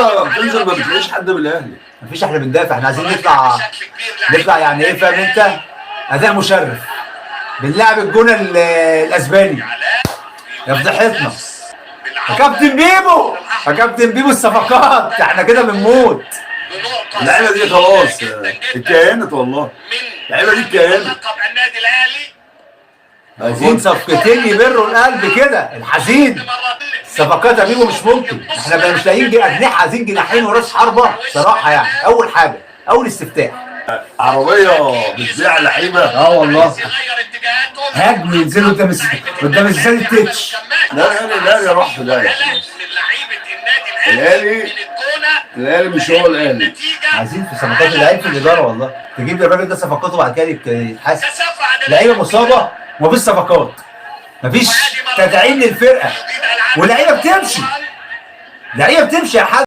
الكورة بتنزل ما بتلاقيش حد من الاهلي. مفيش، احنا بندافع، احنا عايزين نطلع بشكل كبير لعيبة نطلع يعني ايه، فاهم انت؟ اداء مشرف. بنلعب الجونه الاسباني يا فضيحتنا. يا كابتن بيبو، يا كابتن بيبو، الصفقات، احنا كده بنموت. بنقطة اللعيبة دي ثمينة خلاص جداً جداً اتكينت والله. من اللعيبة دي اتكينت. لقب النادي الاهلي. عايزين صفقتين يبروا القلب كده الحزين. صفقات يا بيبو مش ممكن، احنا بقى مش لاقيين اجنحه، عايزين جناحين وراس حربه صراحة يعني. اول حاجة اول استفتاح. عربية بتبيع لعيبه. اه والله. يغير اتجاهاتهم. هاجموا ينزلوا قدام قدام استاد التتش. لا الاهلي، الاهلي راح في داهية خلاص. من لعيبة النادي الاهلي الأهلي- من الجونه. الاهلي مش هو الاهلي. النتيجة عايزين في صفقات اللعيب في الادارة والله، تجيب لي الراجل ده صفقاته وبعد كده يتحاسب. كثافة عددية. لعيبة مصابه ومفيش صفقات، مفيش تدعيم للفرقه، واللعيبة بتمشي، لعيبة بتمشي يا حاج.